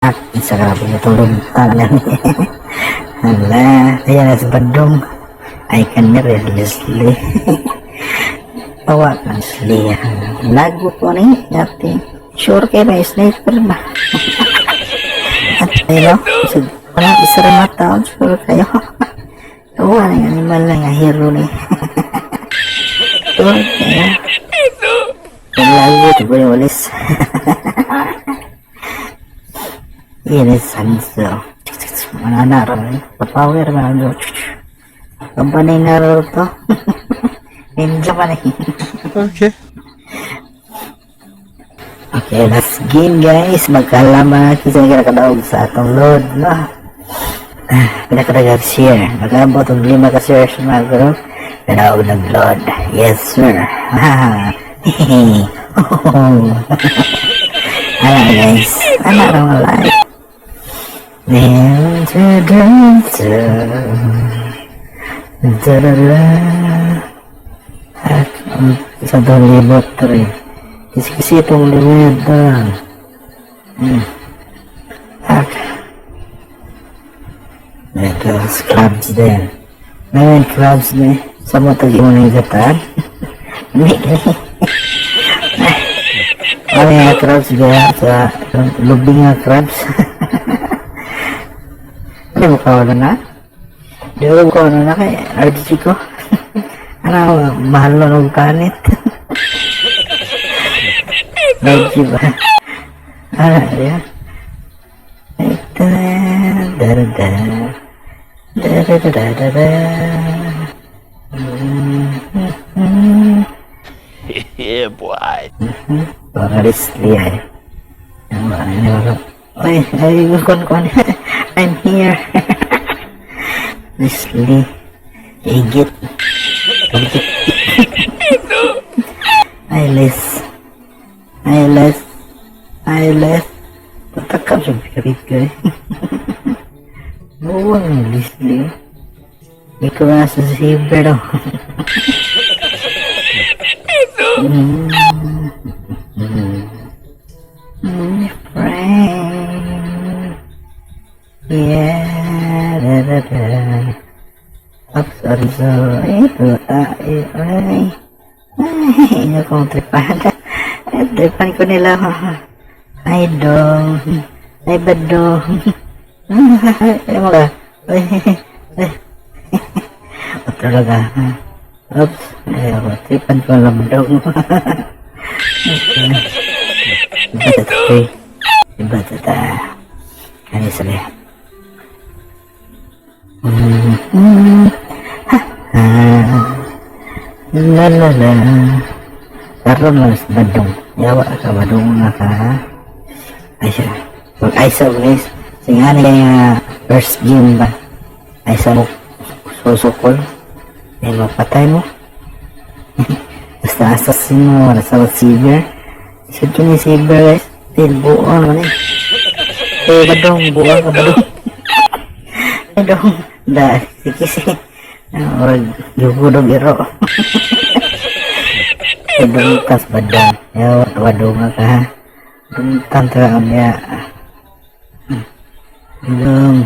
At isa ka natulog na. Hala, ayan na sa Badong. Ay kanir, Leslie. Tawa ka, Leslie. Lago ko ni, dati. Sure kayo may sniper ba? At ayun, sa wala isa ra mata, sure kayo. Tawa na yung animal na nga hero ni. Sure kayo. Lago, ito ko yung ulis. Ini Sanso. Mana na ron eh. Papower na ron. Kabanay na ron to. Ninja pa na. Okay. Okay, last game, guys. Magkalama kasi kinakadaog sa atong load, no? Ah, pinakadaog share. Magkaabot og lima ka shares mga group. Kadaog ng load. Yes, sir. Hehe. Ana, guys. Ana ra mga like. Dun, dun, dun, dun. Darara. At sa itong libot rin. Kasi itong libot. At ito, crabs din. Ngayon, crabs din. Sa mo ito yung gatan. Hindi. Ano yung crabs gaya sa lubing nga crabs? Hindi mo kawala na? Di mo kawala na kay RG ko. Ano, mahal na ng kanit. RG ba? Ano, ya? Ito, da da da. Da da da da da da. Yeah, boy. Para Leslie ay. Ano, ano, ay, ay, kon, kon. I'm here. Leslie. Igit. Igit. Ay, Les. Ay, Les. Ay, Les. Patakam siya pirit ko eh. Buwang Leslie. Ikaw na sa saber daw. Friend. Yeah, da, da, da. Oops, sorry, sorry. Ito, ay, ay. Ay, inyo kong tripan. Ay, tripan ko nila. Ay, dong. Ay, badong. Ay, mga. Ay, ay. Otro talaga. Oops. Ay, ako. Tripan ko lang dong. Okay. Iba ta, iba ta. Ano sabi? Ha, ha. La la la. Karon lang sa badong. Yawa ka badong nga ka. Ay siya. Pag ay sa guys. Sige nga first game ba? Ay sa mo susukol. Ay mapatay mo. Basta assassin mo. Wala sa saber. Isod ko ni saber, guys. Til buong man eh. Eh badong buong ka badong. Badong. Da sige sige. Murag gugudog iro. Badong tas badong. Yawa badong nga ka. Dumtan ta niya. Badong.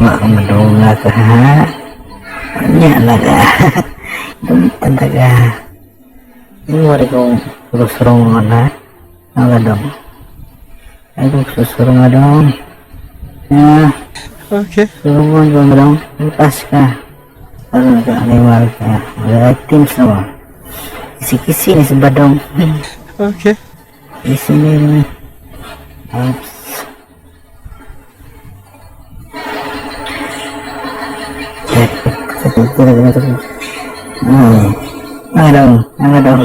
Wa ka madung nga ka ha. Nya na ka. Dumtan ta ka. Hindi kong susurong na. Ang dong. Ay kong susurong nga dong. Ah. Okay. Surungon ko dong. Pas ka. Ano ka animal ka. Wala teams na ba? Kisi-kisi ni si Badong. Okay. Kisi ni. Oops. Ay. Ang dong. Ang dong.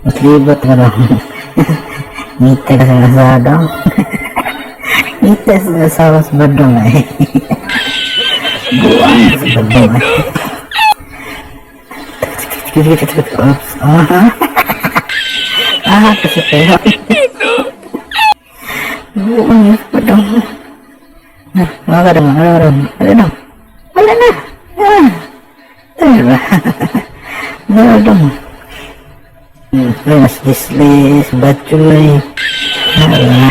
Mas libot ka dong. Ngita ka sa asawa dong. Ngita sa asawa sa Badong ay. Buang sa Badong ay. Oops. Ah. Ah, kasi pero. Buang sa Badong. Ah, mga ka dong, ano dong, ano dong. Wala na. Ah. Ano ba? Ano dong? Mas lislis, batchoy. Tara.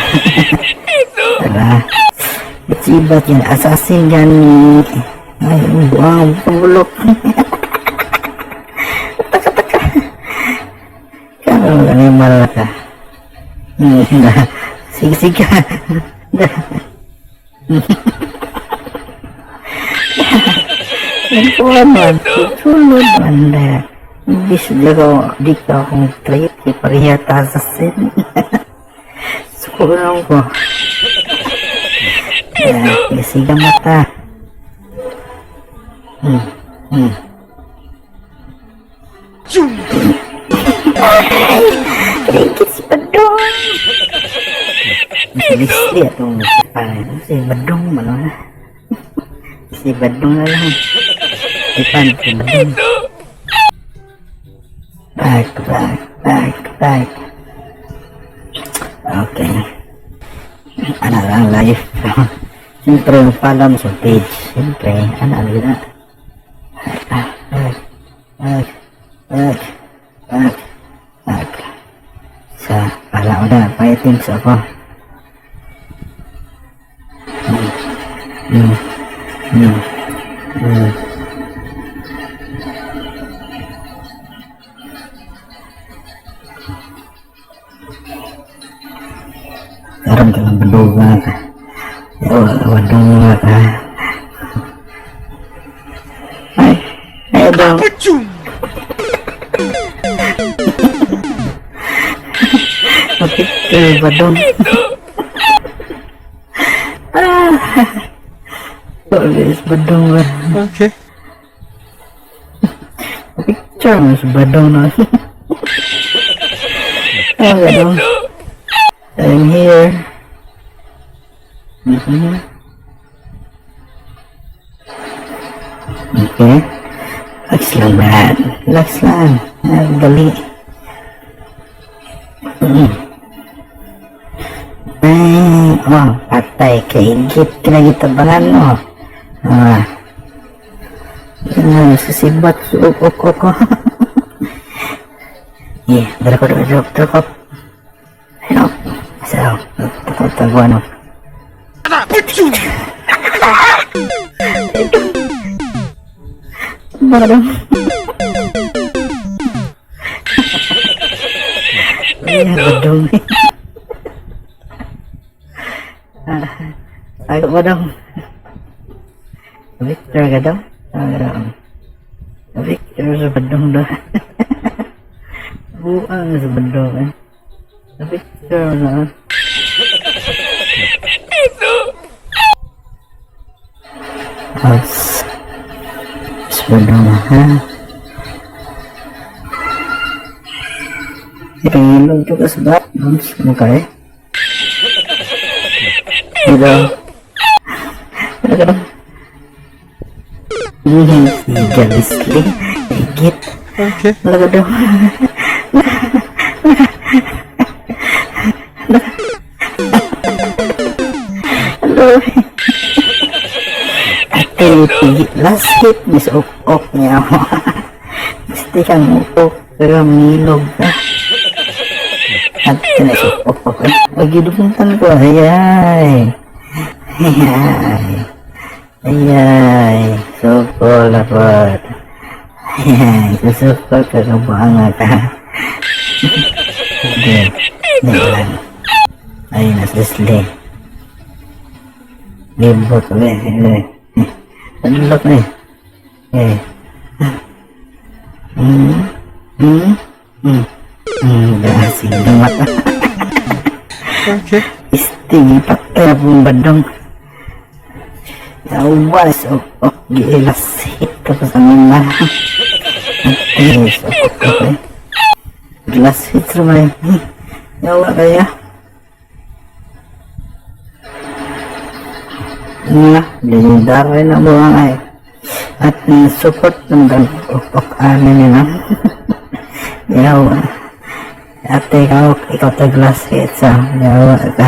Tara. Sibat yan, assassin gani. Ay, buang, pabulok. Taka-taka. Karon animal ka. Sige, sige. Nagkuha man, sulod man na. Imbis di ko, di ka akong trip, di pareha ta assassin. Sukulong ko. Ya, siga mata. Ay, si Badong. Lisli atong parang si Badong man na. Si Badong na lang. Ipan si Badong. Back, back, back, back. Okay. Ano lang live. Siyempre, follow mo sa page. Siyempre, ano ano yun na. Back, back, back, back, back, back. Sa, para ko na, pa-items ako. Karon ka lang baduga ka. Yawa, baduga ka. Ay, ay daw. Picture badong. Ah. Tulis badong ba? Okay. Picture mo sa badong na. Ah, badong. I'm here. Okay. Relax lang, Brad. Relax lang. Ah, dali. Ay, oh, patay. Kaigit ka na gitabangan mo. Ah. Yan, sisibat. Ok, ok, ok. Yeah, dala ko, dala ko, dala ko. Ayun, oh. Sa, tataguan, oh. Badong. Ay, badong. Ah, ay, badong. Victor ka daw? Ah, Victor sa badong daw. Buang sa badong eh. Victor na. House. Sa badong ha. Pangilog to ka sa bat. Okay. Dito. Ano ka daw? Siga, Leslie. Higit. Okay. Wala ka daw. Hello. Ate, last hit, Miss Ok-Ok niya. Gusto kang ok, pero milog ka. At na si Ok-Ok. Pagidupuntan ko. Ayay. Ayay. Ayay. Sukol dapat. Ayay. Susukol ka kabuanga ka. Hindi. Hindi lang. Ay, nas Leslie. Libot ko eh. Padulok eh. Eh. Gasing mata. Okay. Isting, patay na pong badong. Yawas, ok, ok, gilas. Ito ko sa mga. Yes, ok, ok, eh. Gilas hit rumay. Yawa kaya. Na, legendary na buwang ay. At support ng gan ok, ok, ano nila. Yawa. Ate, ikaw, ikaw taglas hit sa yawa ka.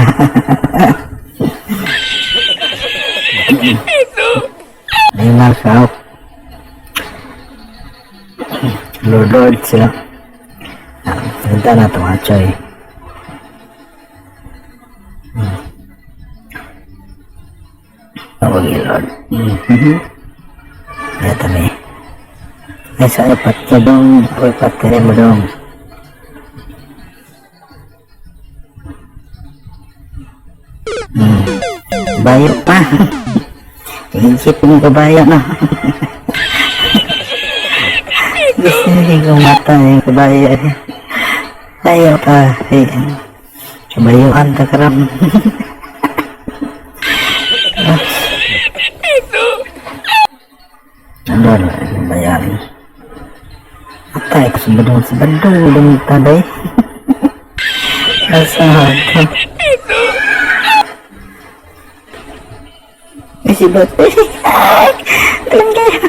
Neymar ka. Lord Lord sila. Ah, Ganda na ito mga choy. Tawag Lord. Kaya mi. Ay, sa ipat ka dong. Uy, patay mo dong. Bayo pa. Isip mo kabayo na. Gusto niya kong mata yung kabayo. Bayo pa. Eh, kabayuan ta karam. Ano na, yung bayan. Atay ko sa badong sa badong. Badong taday. Asa ka. Eh, si Bat. Alam kayo.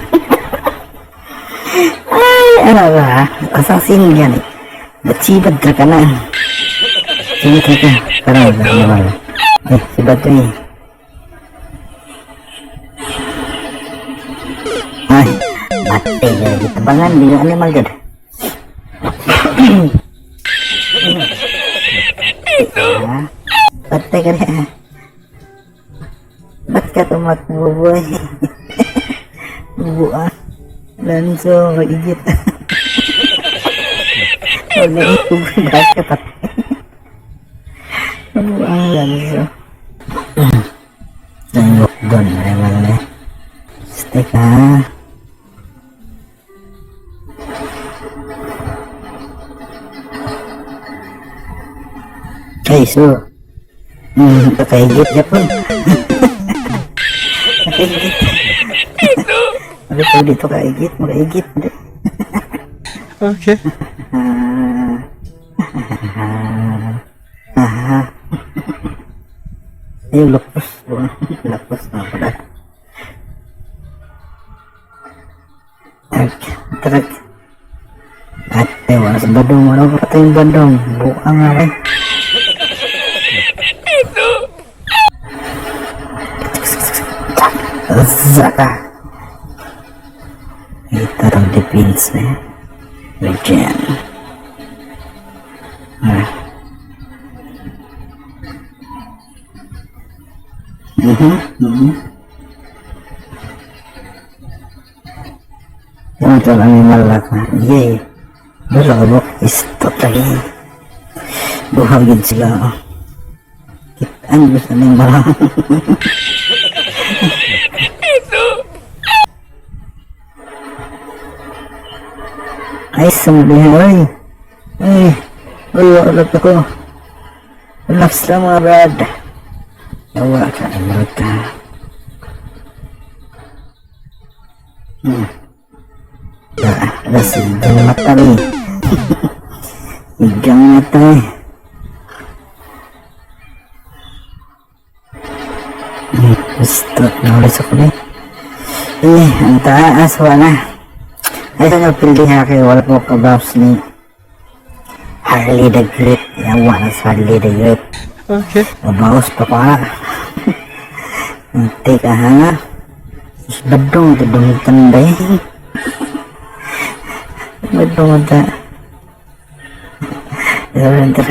Ay, ano ba? Assassin yan eh. Ba't si Bat ka na? Sige, teka. Tara, tara, tara. Eh, si Bat eh. Ay, mati na gitabangan. Di na animal dyan. Ah, patay ka na. Ba't ka tumakbo, boy? Buwa. Lanso, maigit. Wala ikog. Ba't ka patay? Buwa, lanso. Tengok doon, animal na. Teka. Ay, so. Nakaigit Japon. Nakaigit. Sabi ko dito kaigit, makaigit. Okay. Ah. Ay, lapos. Lapos na pala. Trak, trak. Ate, wala sa badong. Wala pa tayong badong. Buka nga eh. Zaka. Ito ang defense eh. Regen. Ah. Yung ito lang yung malaka. Yay. Wala ka ba? Istot lagi. Buhagin sila. Oh. Kitaan gusto na yung marang. Ay, sumbihan. Ay. Ay. Uy, wala ako. Relax lang mga brad. Yawa ka, emerald ka. Ah, sigang mata ni. Sigang mata eh. Gusto, nahuli sa kuli. Eh, ang taas, wala. Ay, sa pildi ha kayo, wala po kabaps ni Harley the Great. Yawa na sa Harley the Great. Okay. Mabawas pa pa. Teka ha. Badong, tudong tanday. Badong ta. Surrender.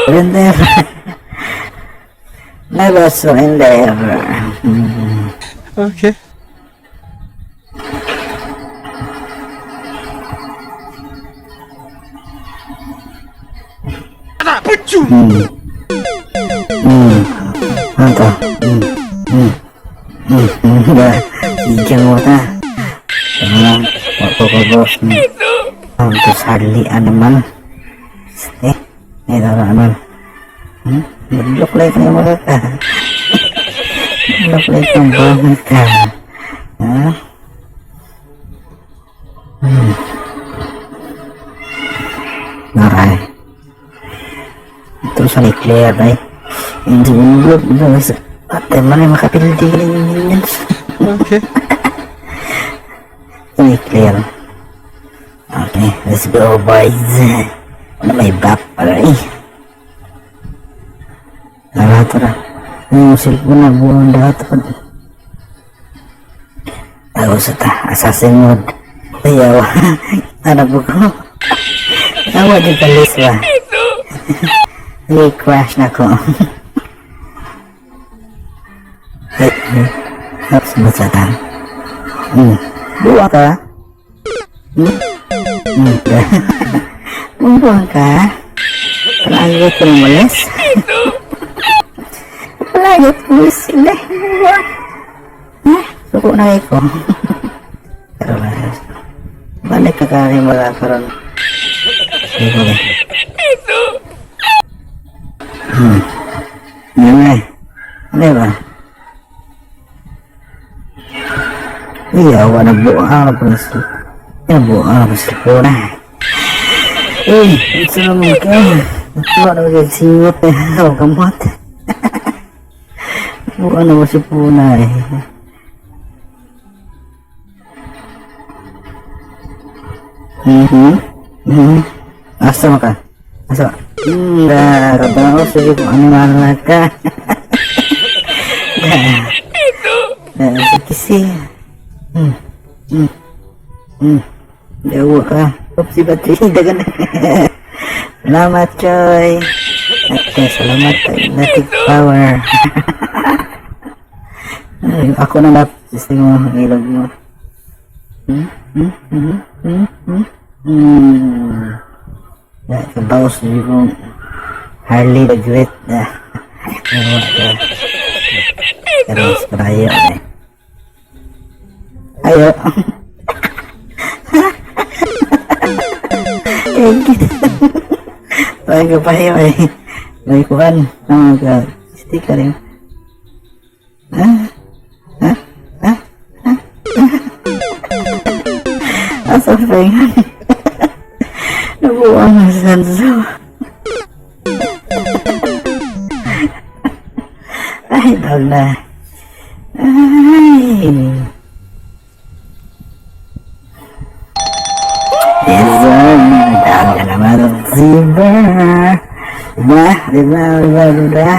Surrender. Never surrender. Okay. Ano to? Ba, Igang mo ta. Ano lang, wako ko boss. Ang to sadly animal. Eh, ito na naman. Look like na mga ka. Look like ang bangat ka. Ha? Naray. Ito sa clear ay. Hindi mo Ate man ay makapildi ka ng minions. Okay. Ito clear. Okay, let's go, boys. Ano may bap pala eh. Tara, tara. Yung cellphone na buong dahat pa. Tago sa ta, assassin mode. Ayaw. Ano po ko? Awa di ka lis ba? I-crash na ko. Oops, basta ta. Buwa ka? Hmm? Hmm. Buwa ka? Palagi ko ng walis. Palagi ko sila. Buwa. Ha? Suko na ko. Pero balik ka kaya wala karon. Sige ko. Yun eh. Ano ba? Iya, wala buang na po sa. Yan buang na sa po na. Eh, ito naman ka. Wala na magsiwot eh. Ako kamot. Buang na mo si Puna eh. Asa mo ka? Asa? Dah, kata sige kung ano man ka. Dah. Dah, sige si. Jawa ka. Oops, si Batri. Dagan na. Salamat, Choy. At salamat, Electric Power. Ay, ako na lap. Gusto mo, ang ilog mo. Ya, kabaos ni kong Harley the Great na. Ewa ka. Pero sprayo eh. Ayo. Thank you. Parang kapayo eh. May kuhan. Ano ka? Sticker eh. Ha? Ha? Ha? Ha? Asa pengan? Nabuang ang sanso. Ay, dog na. Ay. Yes, sir. Dami na naman ang zebra. Diba? Diba? Diba? Diba?